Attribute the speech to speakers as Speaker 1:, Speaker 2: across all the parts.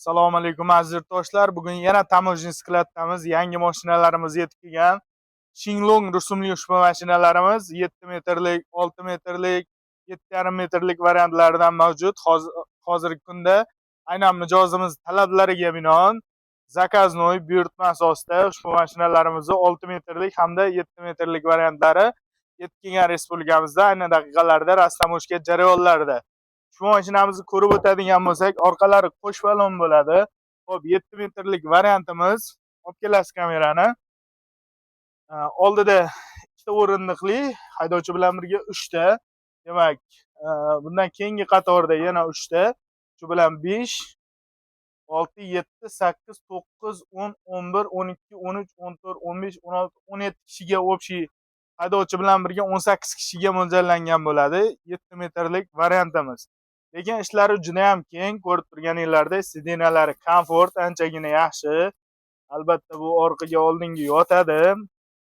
Speaker 1: Assalomu alaykum, aziz yurtdoshlar. Bugun yana таможенный склад damiz. Yangi mashinalarimiz yetib kelgan. Shenglong rusumli ushbu mashinalarimiz 7 metrlik, 6 metrlik, 7,5 metrlik variantlaridan mavjud. Hozirgi kunda aynan mijozimiz talablariga binoan заказной buyurtma asosida ushbu mashinalarimizni 6 metrlik hamda 7 metrlik variantlari yetib kelgan respublikamizda ayni daqiqalarda растаможка jarayonlarida. Shu mashinamizni ko'rib o'tadigan bo'lsak, orqalari qo'sh balon bo'ladi. Xo'p, 7 metrlik variantimiz, olib kelasiz kamerani. Oldida ikkita o'rindiqli, haydovchi bilan birga 3 ta. Demak, bundan keyingi qatorda yana 3 ta. Shu bilan 5, 6, 7, 8, 9, 10, 11, 12, 13, 14, 15, 16, 17 kishiga, общий haydovchi bilan birga 18 kishiga mo'ljallangan bo'ladi 7 metrlik variantimiz. Lekin ishlari juda ham keng, ko'rib turganinglardek, сиденья lari komfort, anchagina yaxshi. Albatta, bu orqaga, oldinga yotadi.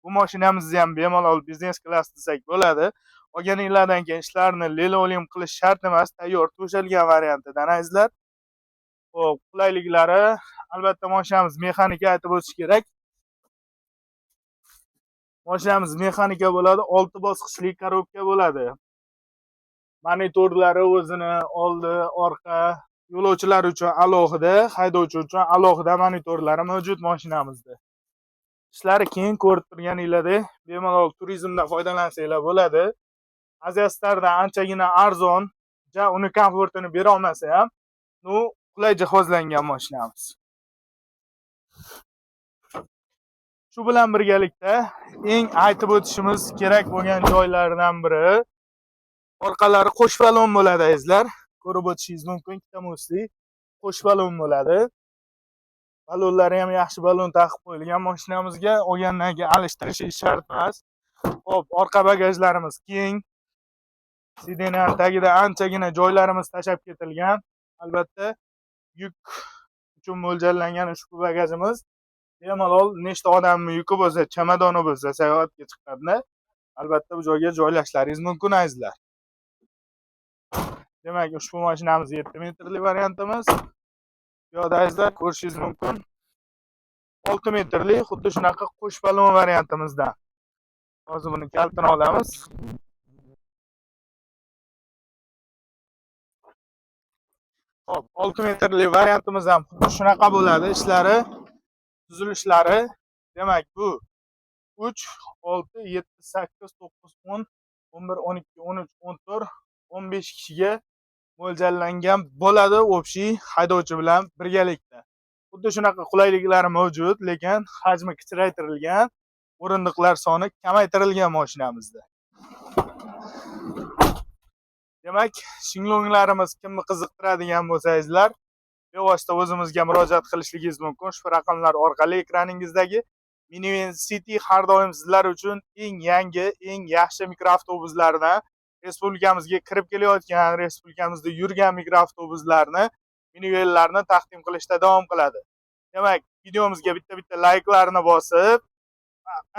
Speaker 1: Bu mashinamizni ham bemalol biznes klass desak bo'ladi. Olganinglardan keyin ishlarni linoleum qilish shart emas, tayyor to'shalgan variantidan, azizlar. Xo'p, qulayliklari, albatta, mashinamiz mexanika, aytib o'tish kerak. Mashinamiz mexanika bo'ladi, 6 bosqichli korobka bo'ladi. Monitorlari o'zini oldi, orqa, yo'lovchilar uchun alohida, haydovchi uchun alohida monitorlari mavjud mashinamizda. Ishlari keng, ko'rib turganinglardek, bemalol turizmdan foydalansanglar bo'ladi. Aziya Stardan anchagina arzon, ja uni komfortini bera olmasa ham, ну, qulay jihozlangan mashinamiz. Shu bilan birgalikda eng aytib o'tishimiz kerak bo'lgan joylaridan biri, orqalari qo'sh balon bo'ladi, azizlar. Ko'rib o'tishingiz mumkin, ikkita мост li qo'sh balon bo'ladi. Balonlari ham yaxshi balon taqib qo'yilgan mashinamizga, olgandan keyin alishtirish shart emas. Xo'p, orqa bagajlarimiz keng. Сиденья ning tagida anchagina joylarimiz tashlab ketilgan. Albatta, yuk uchun mo'ljallangan ushbu bagajimiz bemalol nechta odamni yuki bo'lsa, chamadoni bo'lsa, sayohatga chiqqanda albatta bu joyga joylashlaringiz mumkin, azizlar. Demak, ushbu mashinamiz 7 metrli variantimiz. Bu yoqda, azizlar, ko'rishingiz mumkin. 6 metrli xuddi shunaqa qo'sh balon variantimizdan. Hozir buni kalitini olamiz. Xo'p, 6 metrli variantimiz ham xuddi shunaqa bo'ladi, ishlari, tuzilishlari. Demak, bu 3, 6, 7, 8, 9, 10, 11, 12, 13, 14, 15 kishiga mo'ljallangan bo'ladi, общий haydovchi bilan birgalikda. Xuddi shunaqa qulayliklari mavjud, lekin hajmi kichraytirilgan, o'rindiqlar soni kamaytirilgan mashinamizda. Demak, Shenglonglarimiz kimni qiziqtiradigan bo'lsangizlar, bevosita o'zimizga murojaat qilishligingiz mumkin. Ushbu raqamlar orqali ekraningizdagi Minivan City har doim sizlar uchun eng yangi, eng yaxshi mikroavtobuslardan, respublikamizga kirib kelayotgan, respublikamizda yurgan mikroavtobuslarni, minivanlarni taqdim qilishda davom qiladi. Demak, videomizga bitta-bitta layklarni bosib,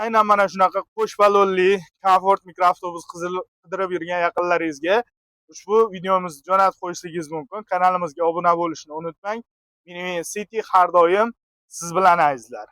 Speaker 1: aynan mana shunaqa qo'sh balonli komfort mikroavtobus qidirib yurgan yaqinlaringizga ushbu videomizni jo'natib qo'yishligingiz mumkin. Kanalimizga obuna bo'lishni unutmang. Minivan City har doim siz bilan, azizlar.